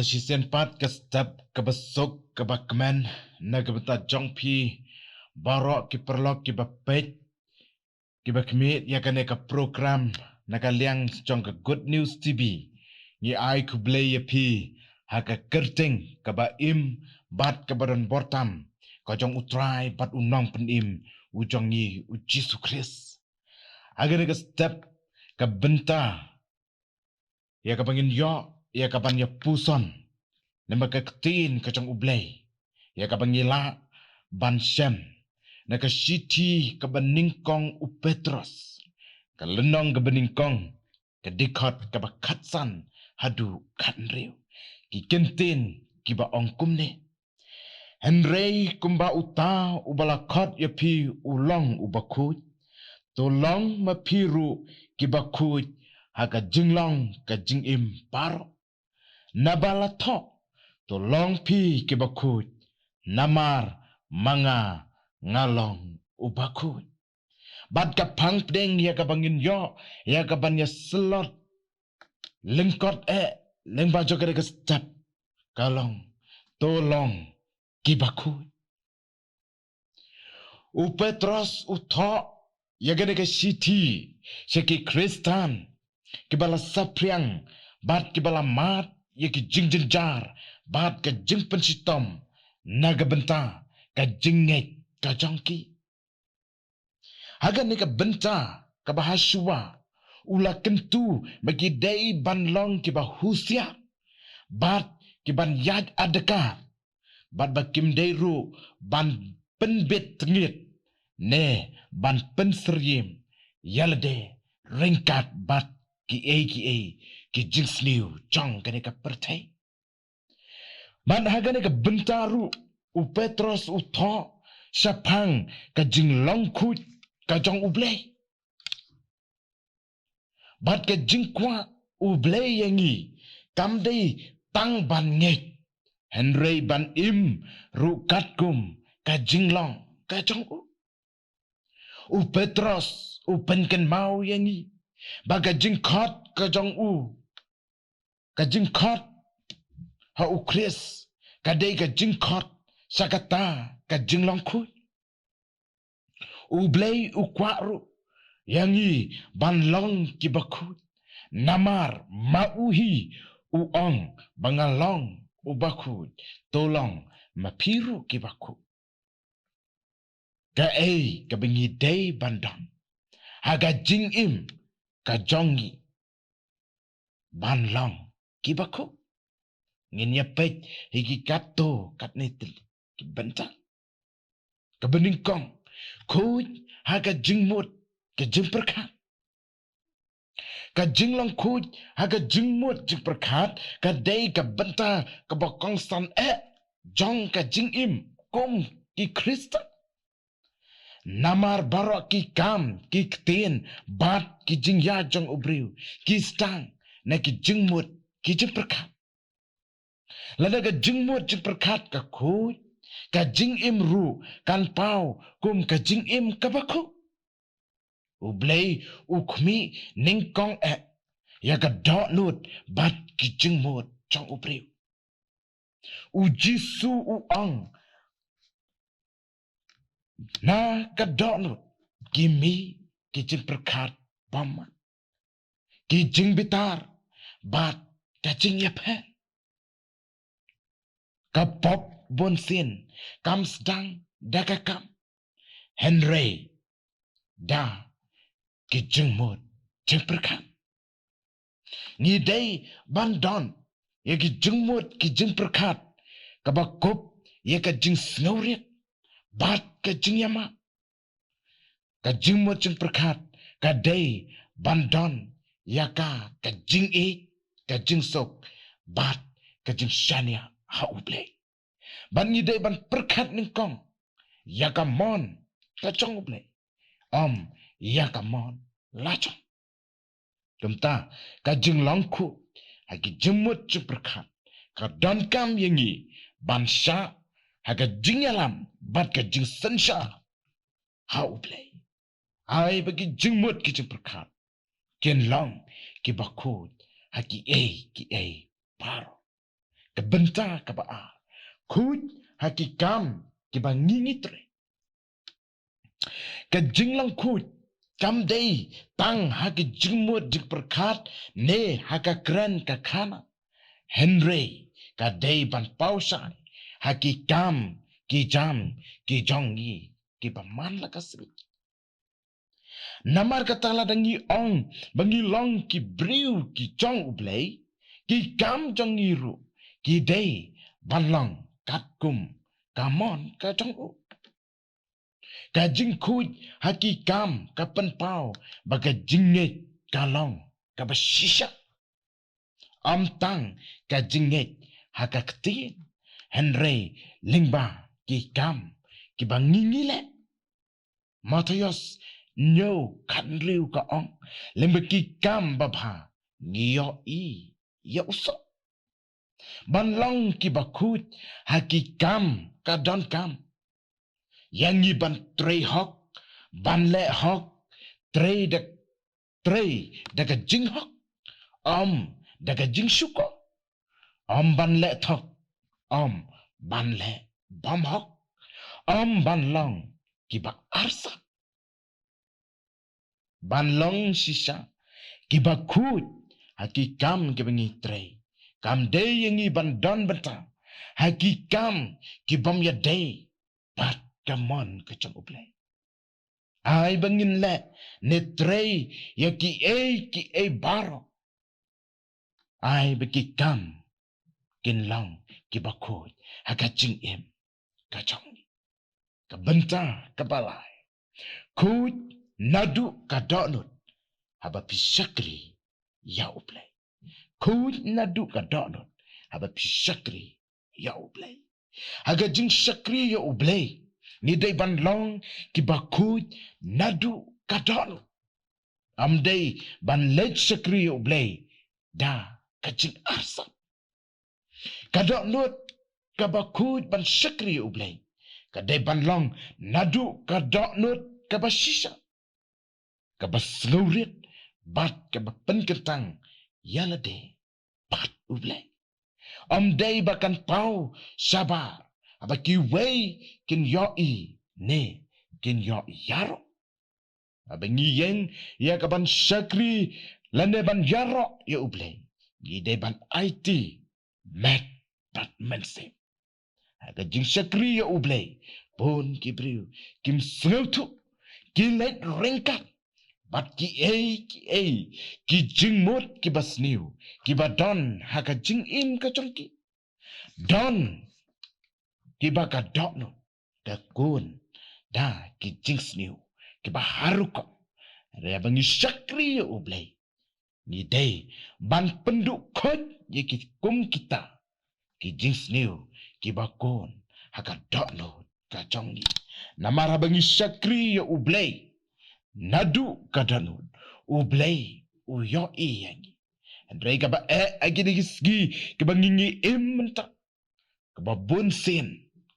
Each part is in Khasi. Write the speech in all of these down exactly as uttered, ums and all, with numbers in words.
Shisien pat ka step kaba suk kaba kmen na ka bynta jong phi baroh ki paralok kiba peit, kiba khmih ïa kane ka program na ka liang jong ka Good News T V. Ngi ai khublei ïa phi ha ka kyrteng kaba im bad kaba don bor tam ka jong U Trai bad U Nongpynim u jong ngi U Jisu Khrist. Ha kane ka step ka bynta ïa kaba ngin ïoh ïa kaban ïa puson namar ka ktien ka jong U Blei, ïa kaba ngi lah ban shem na ka shithi kaba nyngkong U Petros, ka lynnong kaba nyngkong, ka dkhot kaba khatsan haduh khathynriew. Ki kyntien kiba ong kumne: Hynrei kumba uta uba la khot ïa phi u long uba khuid, to long ma phi ruh kiba khuid ha ka jinglong ka jingim baroh. Naba la thoh, to long phi kiba khuid, namar ma nga nga long uba khuid. Bad ka phang pdeng ïa kaba ngin ïoh ïa kaban ïa slot lyngkot eh lyngba jong kane ka step ka long, to long kiba khuid. U Petros u thoh ïa kane ka shithi sha ki Khristan kiba la saphriang bad kiba la mad ïa ki jingjynjar bad ka jingpynshitom na ka bynta ka jingngeit ka jong ki. Ha kane ka bynta kaba hashuwa u la kyntu ba ki dei ban long kiba husiar bad kiban ïaid adkar bad ba kim dei ruh ban pynbit tngit ne ban pynsyriem ïa lade ryngkat bad kiei kiei ki jingsniew jong kane ka pyrthei. Bad ha kane ka bynta ruh u Petros u thoh shaphang ka jinglong khuid ka jong U Blei. Bad ka jingkwah U Blei ïa ngi kam dei tang ban ngeit, hynrei ban im ruh katkum ka jinglong ka jong u. U Petros u pynkynmaw ïa ngi ba ka jingkhot ka jong u, ka jingkhot ha U Khrist ka dei ka jingkhot sha kata ka jinglong khuid. U Blei u kwah ruh ïa ngi ban long kiba khuid, namar ma u hi u ong ba nga long uba khuid, to long ma phi ruh kiba khuid. Kaei kaba ngi dei ban don ha ka jingim ka jong ngi ban long kiba khuid? Ngin ïa peit hi ki katto katne tylli ki bynta. Kaba nyngkong, khuid ha ka jingmut ka jingpyrkhat. Ka jinglong khuid ha ka jingmut jingpyrkhat ka dei ka bynta kaba kongsan eh jong ka jingim kum ki Khristan. Namar baroh ki kam, ki ktien bad ki jingïa jong u briew ki sdang na ki jingmut ki jingpyrkhat. Lada ka jingmut jingpyrkhat ka khuid, ka jingim ruh kan paw kum ka jingim kaba khuid. U Blei u khmih nyngkong eh ïa ka dohnud bad ki jingmut jong u briew. U Jisu u ong, na ka dohnud ki mih ki jingpyrkhat bymman, ki jingbitar bad ka jingïapher. Ka pop bunsien kam sdang da ka kam, hynrei da ki jingmut jingpyrkhat. Ngi dei ban don ïa ki jingmut ki jingpyrkhat kaba kup ïa ka jingsngewrit bad ka jingïamap. Ka jingmut jingpyrkhat ka dei ban don ïa ka, ka jingïeit, ka jingsuk bad ka jingshaniah ha u Blei. Bad ngi dei ban pyrkhat nyngkong ïa ka mon ka jong u Blei, ym ïa ka mon la jong. Kumta ka jinglong khuid ha ki jingmut jingpyrkhat ka donkam ïa ngi ban shah ha ka jingïalam bad ka jingsynshar ha u Blei. Ai ba ki jingmut ki jingpyrkhat kin long kiba khuid ha kiei kiei baroh. Ka bynta kaba ar, khuid ha ki kam kiba ngi ngi trei. Ka jinglong khuid kam dei tang ha ki jingmut jingpyrkhat ne ha ka kren ka khana. Hynrei ka dei ban paw shai ha ki kam ki jam ki jong ngi kiba man la ka sngi. Namar kata lada ngi ong ba ngi long ki briew ki jong U Blei, ki kam jong ngi ruh ki dei ban long katkum ka mon ka jong u. Ka jingkhuid ha ki kam ka pynpaw ba ka jingngeit ka long kaba shisha. Ym tang ka jingngeit ha ka ktien, hynrei lyngba ki kam kiba ngi ngi leh. Mathaios hynñiew khathynriew ka ong, lyngba ki kam babha ngi ïohi ïa u soh. Ban long kiba khuid ha ki kam ka donkam ïa ngi ban trei hok, ban leh hok, trei da, trei da ka jinghok, ym da ka jingshukor. Ym ban leh thok, ym ban leh bymhok, ym ban long kiba arsap. Ban long shisha kiba khuid ha ki kam kiba ngi trei, kam dei ïa ngi ban don bynta ha ki kam kibym ïadei bad ka mon ka jong U Blei. Ai ba ngin leh ne trei ïa kiei kiei baroh, ai ba ki kam kin long kiba khuid ha ka jingim ka jong ngi. Ka bynta kaba lai, khuid naduh ka dohnud haba phi shakri ïa U Blei. Khuid naduh ka dohnud haba phi shakri ïa U Blei. Ha ka jingshakri ïa U Blei, ngi dei ban long kiba khuid naduh ka dohnud. Ym dei ban leit shakri ïa U Blei da ka jingarsap. Ka dohnud kaba khuid ban shakri ïa U Blei ka dei ban long naduh ka dohnud kaba shisha, kaba sngewrit bad kaba pynkyntang ïa lade bad U Blei. Ym dei ba kan paw shabar haba kiwei kin ïohi ne kin ïoh ïaroh. Haba ngi ïeng ïa ka ban shakri lane ban ïaroh ïa U Blei, ngi dei ban aiti met bad mynsiem. Ha ka jingshakri ïa U Blei, bun ki briew kim sngewthuh, ki leit ryngkat bad kiei kiei ki jingmut kiba sniew kiba don ha ka jingim ka jong ki. Don kiba ka dohnud ka kun da ki jingsniew kiba haruh ko. Hynrei haba ngi shakri ïa U Blei, ngi dei ban pynduh khuid ïa ki kum kita ki jingsniew kiba kun ha ka dohnud ka jong ngi. Namar haba ngi shakri ïa U Blei naduh ka dohnud, U Blei u ïohi ïa ngi. Hynrei kaba eh ha kine ki sngi kiba ngi ngi im mynta, kaba bun sien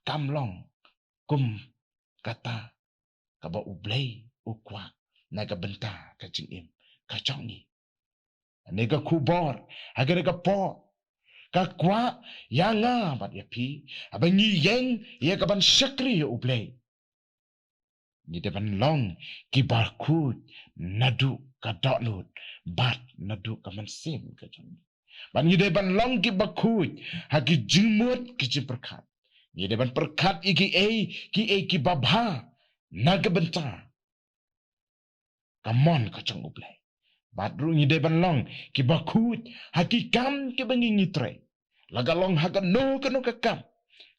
kam long kum kata kaba U Blei u kwah na ka bynta ka jingim ka jong ngi. Kane ka khubor ha kane ka por ka kwah ïa nga bad ïa phi, haba ngi ïeng ïa ka ban shakri ïa U Blei, ngi dei ban long kiba khuid naduh ka dohnud bad naduh ka mynsiem ka jong ngi. Bad ngi dei ban long kiba khuid ha ki jingmut ki jingpyrkhat. Ngi dei ban pyrkhat ïa kiei kiei kiba bha na ka bynta ka mon ka jong U Blei. Bad ruh ngi dei ban long kiba khuid ha ki kam kiba ngi ngi trei. La ka long ha kano kano ka kam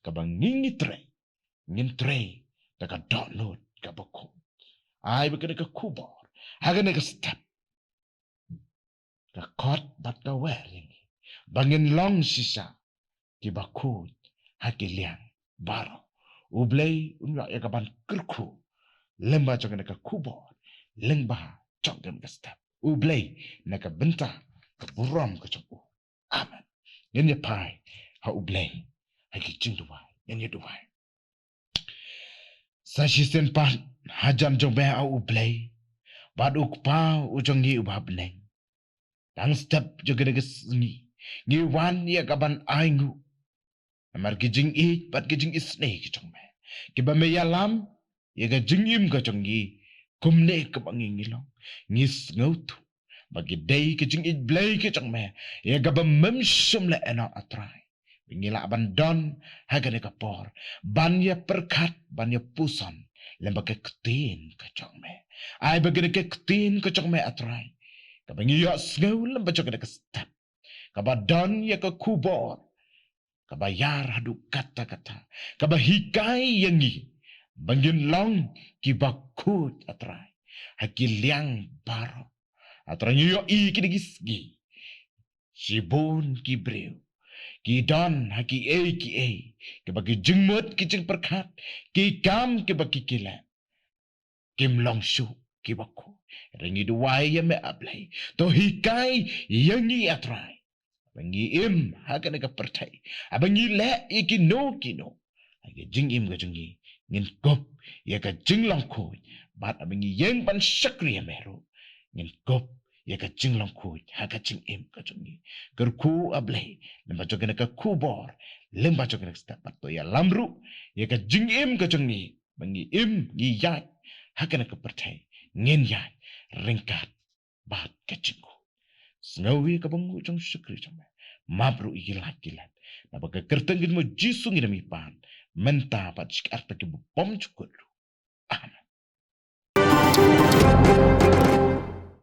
kaba ngi ngi trei, ngin trei da ka dohnud kaba khuid. Ai ba kane ka khubor ha kane ka step ka khot bad ka wer ïa ngi ba ngin long shisha kiba khuid ha ki liang baroh. U Blei un ïoh ïa ka ban kyrkhu lyngba jong kane ka khubor, lyngba jong kane ka step. U Blei na ka bynta ka burom ka jong u. Amen. Ngin ïa phai ha U Blei ha ki jingduwai. Ngin ïa duwai. Sa shisien pat hajan jong me, A U Blei bad U Kpa u jong ngi uba ha bneng, tang step jong kane ka sngi ngi wan ïa ka ban ainguh Namar ki jingïeit bad ki jingisynei ki jong me, kiba me ïalam ïa ka jingim ka jong ngi, kumne kaba ngi ngi long, ngi sngewthuh ba ki dei ki jingïeit Blei ki jong me, ïa kaba mem shym la ïehnoh, A Trai. Ba ngi lah ban don ha kane ka por ban ïa pyrkhat, ban ïa puson lem bad ka ktien ka jong me. Ai ba kane ka ktien ka jong me, A Trai, kaba ngi ïohsngew lem bad jong kane ka step, kaba don ïa ka khubor kaba ïar haduh katta katta, kaba hikai ïa ngi ba ngin long kiba khuid, A Trai, ha ki liang baroh. A Trai, ngi ïohi kine ki sngi shibun ki briew ki don ha kiei kiei, kiba ki jingmut ki jingpyrkhat, ki kam kiba ki ki leh, kim long shuh kiba khuid. Hynrei ngi duwai ïa me, A Blei, to hikai ïa ngi, A Trai, ba ngi im ha kane ka pyrthei, ba ngi leh ïa kino kino, ha ka jingim ka jong ngi ngin kup ïa ka jinglong khuid, bad ba ngi ïeng ban shakri ïa me ruh ngin kup ïa ka jinglong khuid ha ka jingim ka jong ngi. Kyrkhu, A Blei, lem bad jong kane ka khubor, lem bad jong kane ka step, bad to ïalam ruh ïa ka jingim ka jong ngi, ba ngi im ngi ïaid ha kane ka pyrthei, ngin ïaid ryngkat bad ka jingkhuid. Sngew ïa ka bynguh jong u shakri jong me, map ruh ïa ki lait ki let, naba ka kyrteng ka jong u Jisu ngi da mih pan, mynta bad shikatba ki bymjukut ruh. Amen.